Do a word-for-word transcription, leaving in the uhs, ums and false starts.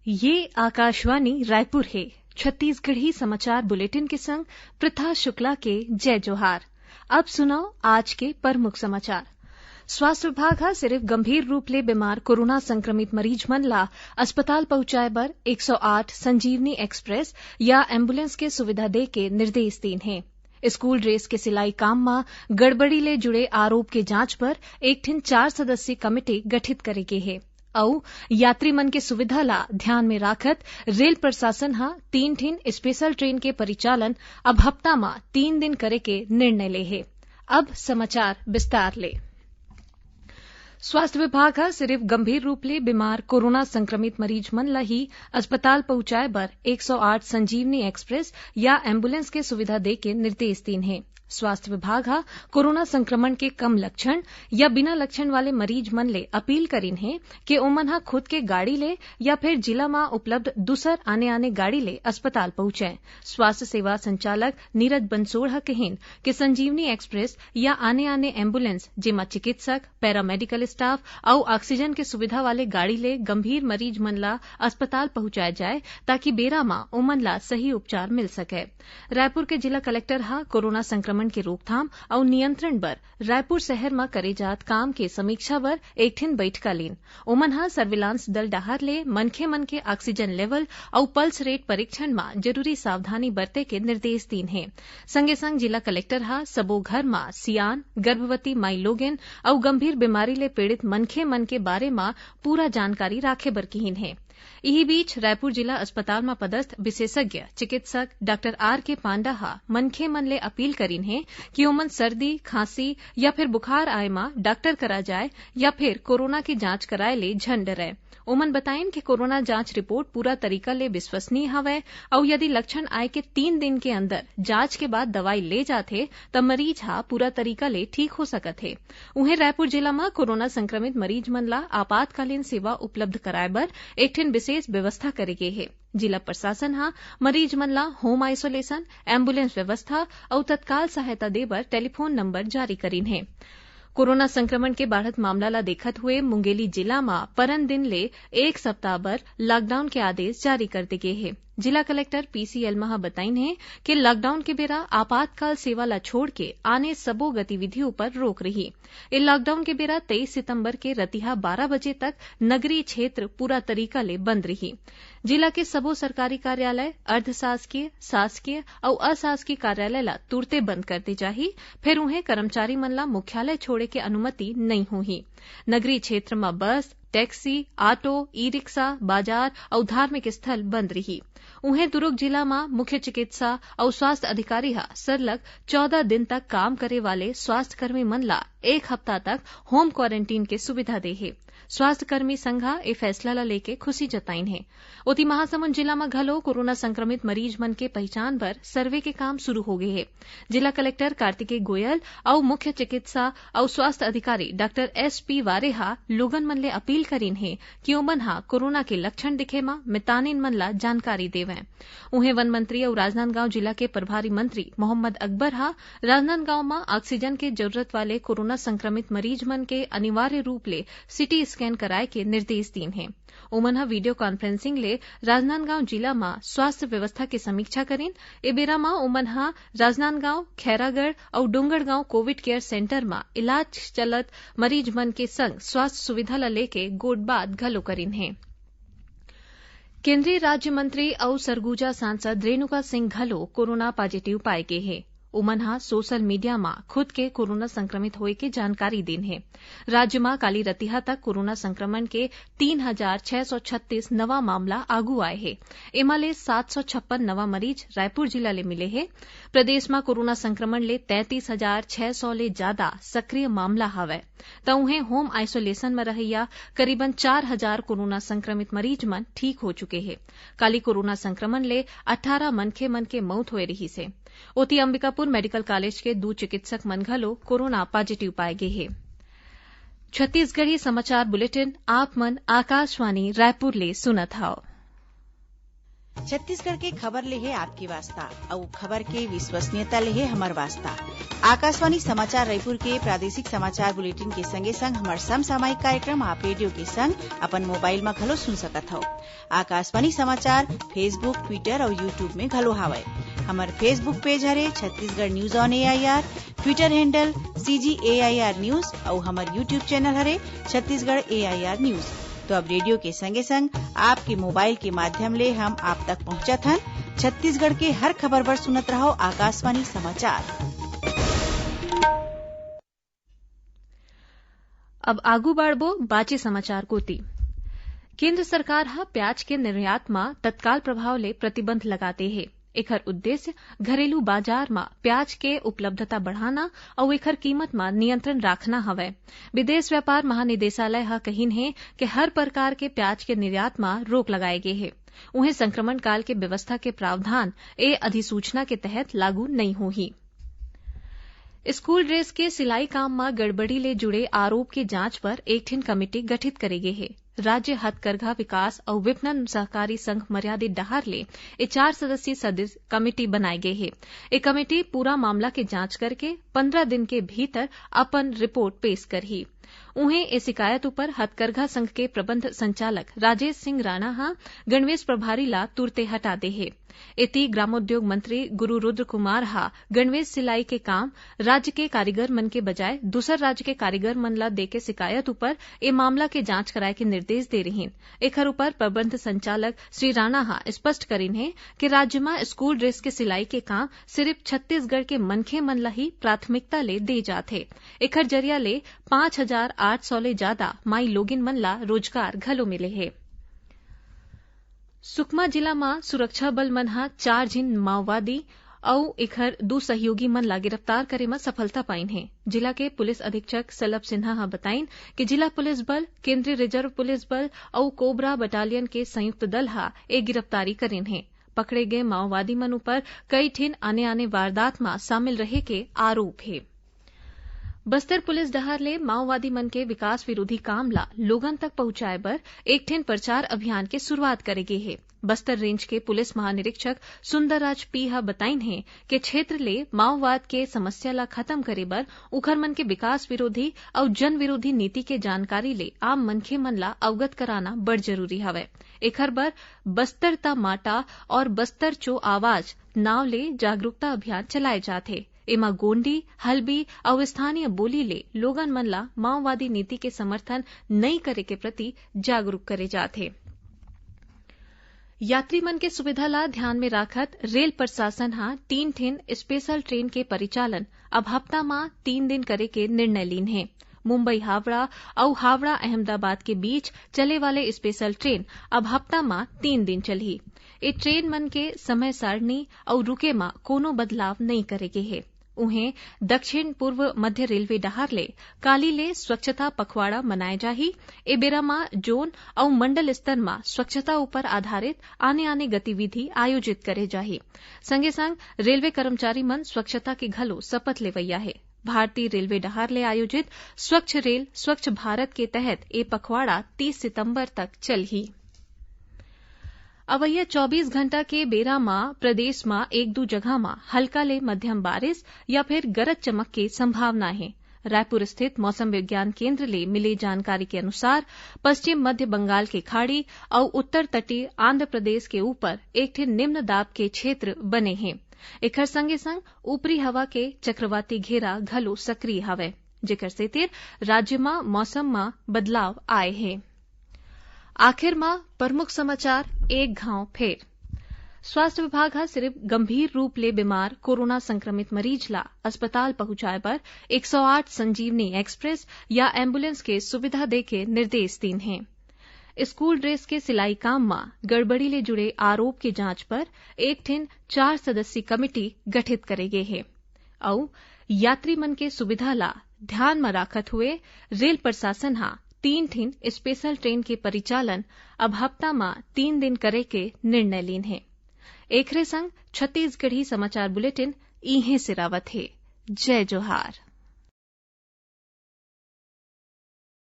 ये आकाशवाणी रायपुर हे। छत्तीसगढ़ी समाचार बुलेटिन के संग प्रथा शुक्ला के जय जोहार। अब सुनव आज के प्रमुख समाचार। स्वास्थ्य विभाग ह सिरिफ गंभीर रूप ले बीमार कोरोना संक्रमित मरीज मन ला अस्पताल पहुंचाए बर एक सौ आठ संजीवनी एक्सप्रेस या एम्बुलेंस के सुविधा दे के निर्देश दीन हे। स्कूल ड्रेस के सिलाई काम म गड़बड़ी ले जुड़े आरोप के जांच बर एक ठिन चार सदस्यीय कमेटी गठित करे गे हे। अउ यात्री मन के सुविधा ला ध्यान में राखत रेल प्रशासन ह तीन ठिन स्पेशल ट्रेन के परिचालन अब हफ्ता म तीन दिन करे के निर्णय ले हे। अब समाचार विस्तार ले। स्वास्थ्य विभाग ह सिरिफ गंभीर रूप ले बीमार कोरोना संक्रमित मरीज मन ल ही अस्पताल पहुंचाए बर एक सौ आठ संजीवनी एक्सप्रेस या एम्बुलेंस के सुविधा दे के निर्देश दीन हे। स्वास्थ्य विभाग ह कोरोना संक्रमण के कम लक्षण या बिना लक्षण वाले मरीज मन ले अपील करीन हे कि ओमन ह खुद के गाड़ी ले या फिर जिला म उपलब्ध दूसर आने-आने गाड़ी ले अस्पताल पहुंचय। स्वास्थ्य सेवा संचालक नीरज बंसोड़ ह कहिन कि संजीवनी एक्सप्रेस या आने-आने एम्बुलेंस, जेमा चिकित्सक, पैरामेडिकल स्टाफ अउ ऑक्सीजन के सुविधा वाले गाड़ी ले गंभीर मरीज मन ला अस्पताल पहुंचाए जाए, ताकि बेरा म ओमन ला सही उपचार मिल सकय। रायपुर के जिला कलेक्टर ह कोरोना संक्रमण के रोकथाम अउ नियंत्रण बर रायपुर शहर म करे जात काम के समीक्षा बर एक ठिन बइठका लीन। ओमन ह सर्विलांस दल डहार ले मनखे मन के ऑक्सीजन लेवल अउ पल्स रेट परीक्षण म जरूरी सावधानी बरते के निर्देश दीन हे। संगे संग जिला कलेक्टर ह सबो घर म सियान, गर्भवती माई लोगन अउ गंभीर बीमारी ले पीड़ित मनखे मन के बारे म पूरा जानकारी राखे बर किहिन हे। इही बीच, रायपुर जिला अस्पताल म पदस्थ विशेषज्ञ चिकित्सक डॉक्टर आर के पांडा ह मनखे मन ले अपील करीन हे कि ओमन सर्दी, खांसी या फिर बुखार आए म डॉक्टर करा जाए या फिर कोरोना के जांच कराए ले झन डरय। ओमन बताइन कि कोरोना जांच रिपोर्ट पूरा तरीका ले विश्वसनीय हवय अउ यदि लक्षण आए के तीन दिन के अंदर जांच के बाद दवाई ले जाथे, त मरीज ह पूरा तरीका ले ठीक हो सकत हे। उहें, रायपुर जिला म कोरोना संक्रमित मरीज मन ला आपातकालीन सेवा उपलब्ध कराए बर एक ठिन विशेष व्यवस्था करे गे हे। जिला प्रशासन ह मरीज मन ला होम आइसोलेशन, एम्बुलेंस व्यवस्था अउ तत्काल सहायता दे बर टेलीफोन नंबर जारी करीन हे। कोरोना संक्रमण के बाढ़त मामला ला देखत हुए मुंगेली जिला म परन दिन ले एक सप्ताह बर लॉकडाउन के आदेश जारी कर दे गे हे। जिला कलेक्टर पीसी एल्मा ह बताइन हे कि लॉकडाउन के बेरा आपातकाल सेवा ला छोड़ के आने सबो गतिविधि ऊपर रोक रही। ए लॉकडाउन के बेरा तेईस सितंबर के रतिहा बारह बजे तक नगरीय क्षेत्र पूरा तरीका ले बंद रही। जिला के सबो सरकारी कार्यालय, अर्ध शासकीय, शासकीय अउ अशासकीय कार्यालय ला तुरते बंद कर दे जाही, फेर उहें कर्मचारी मन ला मुख्यालय छोड़े के अनुमति नइ होही। नगरीय क्षेत्र म बस, टैक्सी, ऑटो, ई रिक्शा, बाजार अउ धार्मिक स्थल बंद रही। उहें, दुरूग जिला म मुख्य चिकित्सा अउ स्वास्थ्य अधिकारी ह सरलग चौदह दिन तक काम करे वाले स्वास्थ्यकर्मी मन ला एक हफ्ता तक होम क्वारंटीन के सुविधा दे हे। स्वास्थ्यकर्मी संघ ह ए फैसला ला लेके खुशी जताइन हे। ओती, महासमुंद जिला म घलो कोरोना संक्रमित मरीज मन के पहिचान बर सर्वे के काम शुरू हो गे हे। जिला कलेक्टर कार्तिकेय गोयल अउ मुख्य चिकित्सा अउ स्वास्थ्य अधिकारी डॉक्टर एस पी वारे ह लोगन मन ले अपील करीन हे कि ओमन ह कोरोना के लक्षण दिखे म मितानिन मन ला जानकारी देवंय। उहें, वन मंत्री अउ राजनांदगांव जिला के प्रभारी मंत्री मोहम्मद अकबर ह राजनांदगांव म ऑक्सीजन के जरूरत वाले कोरोना संक्रमित मरीज मन के अनिवार्य रूप ले सीटी स्कैन कराए के निर्देश दीन हे। ओमन ह वीडियो कॉन्फ्रेंसिंग ले राजनांदगांव जिला म स्वास्थ्य व्यवस्था के समीक्षा करीन। ए बेरा म ओमन ह राजनांदगांव, खैरागढ़ अउ डोंगरगांव कोविड केयर सेंटर म इलाज चलत मरीज मन के संग स्वास्थ्य सुविधा ल लेके गोठबात घलो करीन हे। केंद्रीय राज्य मंत्री अउ सरगुजा सांसद रेणुका सिंह घलो कोरोना पॉजिटिव पाए गे हे। उमन ह सोशल मीडिया म खुद के कोरोना संक्रमित होए के जानकारी दीन हे। राज्य म काली रतिहा तक कोरोना संक्रमण के तीन हजार छह सौ छत्तीस नवा मामला आगू आए हे। एमा ले सात सौ छप्पन नवा मरीज रायपुर जिला ले मिले हे। प्रदेश म कोरोना संक्रमण ले तैंतीस हजार छह सौ ले जादा सक्रिय मामला हवय, त उहें होम आइसोलेशन म रहइया करीबन चार हजार कोरोना संक्रमित मरीज मन ठीक हो चुके हे। काली कोरोना संक्रमण ले अट्ठारह मनखे मन के मउत होए रिहिस हे। ओती, अंबिकापुर मेडिकल कॉलेज के दू चिकित्सक मन घलो कोरोना पॉजिटिव पाए गे हे। छत्तीसगढ़ी समाचार बुलेटिन आप मन आकाशवाणी रायपुर ले सुनत हव। छत्तीसगढ़ के खबर ले हे आपके वास्ता, अउ खबर के विश्वसनीयता ले हे हमर वास्ता। आकाशवाणी समाचार रायपुर के प्रादेशिक समाचार बुलेटिन के संगे संग हमर समसामयिक कार्यक्रम आप रेडियो के संग अपन मोबाइल म घलो सुन सकत हव। आकाशवाणी समाचार Facebook, Twitter अउ YouTube में घलो हावय। हमर Facebook पेज हरे Chhattisgarh news on AIR, Twitter handle CG AIR news अउ हमर YouTube चैनल हरे छत्तीसगढ़ एआईआर न्यूज। तो अब रेडियो के संगे संग आपके मोबाइल के माध्यम ले हम आप तक पहुंचत हन। छत्तीसगढ़ के हर खबर बर सुनत रहव आकाशवाणी समाचार। अब आगू बाढ़बो बाचे समाचार कोति। केंद्र सरकार ह प्याज के निर्यात म तत्काल प्रभाव ले प्रतिबंध लगा दे हे। एखर उद्देश्य घरेलू बाजार म प्याज के उपलब्धता बढ़ाना अउ एखर कीमत म नियंत्रण राखना हवय। विदेश व्यापार महानिदेशालय ह कहिन हे कि हर प्रकार के प्याज के निर्यात म रोक लगाए गे हे। उहें, संक्रमण काल के व्यवस्था के प्रावधान ए अधिसूचना के तहत लागू नइ होही। स्कूल ड्रेस के सिलाई काम म गड़बड़ी ले जुड़े आरोप के जांच बर एक ठिन कमेटी गठित करे गे हे। राज्य हथकरघा विकास अउ विपणन सहकारी संघ मर्यादित डहार ले ए चार सदस्यीय सदस्य कमेटी बनाए गे हे। ए कमेटी पूरा मामला के जांच करके पंद्रह दिन के भीतर अपन रिपोर्ट पेश करही। उहें, ए शिकायत उपर हथकरघा संघ के प्रबंध संचालक राजेश सिंह राणा ह गणवेश प्रभारी ला तुरते हटा दे हे। एती, ग्रामोद्योग मंत्री गुरु रुद्र कुमार ह गणवेश सिलाई के काम राज्य के कारीगर मन के बजाय दूसर राज्य के कारीगर मन ला देके शिकायत उपर ए मामला के जांच कराए के निर्देश दे रिहीन। एखर उपर प्रबंध संचालक श्री राणा ह स्पष्ट करिन हे कि राज्य म स्कूल ड्रेस के सिलाई के काम सिरिफ छत्तीसगढ़ के मनखे मन ला ही प्राथमिकता ले दे जात हे। एखर जरिया ले पांच हजार आठ सौ ले जादा माई लोगिन मन ला रोजगार घलो मिले हे। सुकमा जिला म सुरक्षा बल मन ह चार झिन माओवादी अउ एखर दू सहयोगी मन ला गिरफ्तार करे म सफलता पाइन हे। जिला के पुलिस अधीक्षक सलभ सिन्हा ह बताइन कि जिला पुलिस बल, केंद्रीय रिजर्व पुलिस बल अउ कोबरा बटालियन के संयुक्त दल ह ए गिरफ्तारी करिन हे। पकड़े गे माओवादी मन उपर कई ठिन आने-आने वारदात म शामिल रहे के आरोप हे। बस्तर पुलिस डहार ले माओवादी मन के विकास विरोधी काम ला लोगन तक पहुंचाए बर एक ठिन प्रचार अभियान के शुरुआत करे गे हे। बस्तर रेंज के पुलिस महानिरीक्षक सुंदरराज पी ह बताइन हे कि क्षेत्र ले माओवाद के समस्या ला खत्म करे बर उखर मन के विकास विरोधी अउ जन विरोधी नीति के जानकारी ले आम मनखे मन ला अवगत कराना बड़ जरूरी हवय। एखर बर बस्तर ता माटा और बस्तर चो आवाज नाव ले जागरूकता अभियान चलाए जात हे। एमा गोंडी, हल्बी अउ स्थानीय बोली ले लोगन मन ला माओवादी नीति के समर्थन नइ करे के प्रति जागरूक करे जात हे। यात्री मन के सुविधा ला ध्यान में राखत रेल प्रशासन ह तीन ठिन स्पेशल ट्रेन के परिचालन अब हफ्ता म तीन दिन करे के निर्णय लीन हे। मुंबई हावड़ा अउ हावड़ा अहमदाबाद के बीच चले वाले स्पेशल ट्रेन अब हफ्ता म तीन दिन चलही। ए ट्रेन मन के समय सारणी अउ रुके म कोनो बदलाव नइ करे गे हे। उहें, दक्षिण पूर्व मध्य रेलवे डहार ले काली ले स्वच्छता पखवाड़ा मनाए जाही। ए बेरा म जोन अउ मंडल स्तर म स्वच्छता उपर आधारित आने-आने गतिविधि आयोजित करे जाही। संगे-संग रेलवे कर्मचारी मन स्वच्छता के घलो शपथ लेवइया हे। भारतीय रेलवे डहार ले आयोजित स्वच्छ रेल, स्वच्छ भारत के तहत ए पखवाड़ा तीस सितंबर तक चलही। अवइया चौबीस घंटा के बेरा म प्रदेश म एक दू जगह म हल्का ले मध्यम बारिश या फिर गरज चमक के संभावना हे। रायपुर स्थित मौसम विज्ञान केंद्र ले मिले जानकारी के अनुसार, पश्चिम मध्य बंगाल के खाड़ी अउ उत्तर तटीय आंध्र प्रदेश के ऊपर एक ठिन निम्न दाब के क्षेत्र बने हे। एखर संगे संग ऊपरी हवा के चक्रवाती घेरा घलो सक्रिय हवय, जेकर सेतिर राज्य म मौसम म बदलाव आए हे। आखिर म प्रमुख समाचार एक घांव फेर। स्वास्थ्य विभाग ह सिरिफ गंभीर रूप ले बीमार कोरोना संक्रमित मरीज ला अस्पताल पहुंचाए बर एक सौ आठ संजीवनी एक्सप्रेस या एम्बुलेंस के सुविधा देके निर्देश दीन हे। स्कूल ड्रेस के सिलाई काम म गड़बड़ी ले जुड़े आरोप के जांच बर एक ठिन चार सदस्यीय कमेटी गठित करे गे हे। अउ यात्री मन के सुविधा ला ध्यान म राखत हुए रेल प्रशासन ह तीन ठिन स्पेशल ट्रेन के परिचालन अब हफ्ता म तीन दिन करे के निर्णय लीन हे। एखरे संग छत्तीसगढ़ी समाचार बुलेटिन इहें सिरावत हे। जय जोहार।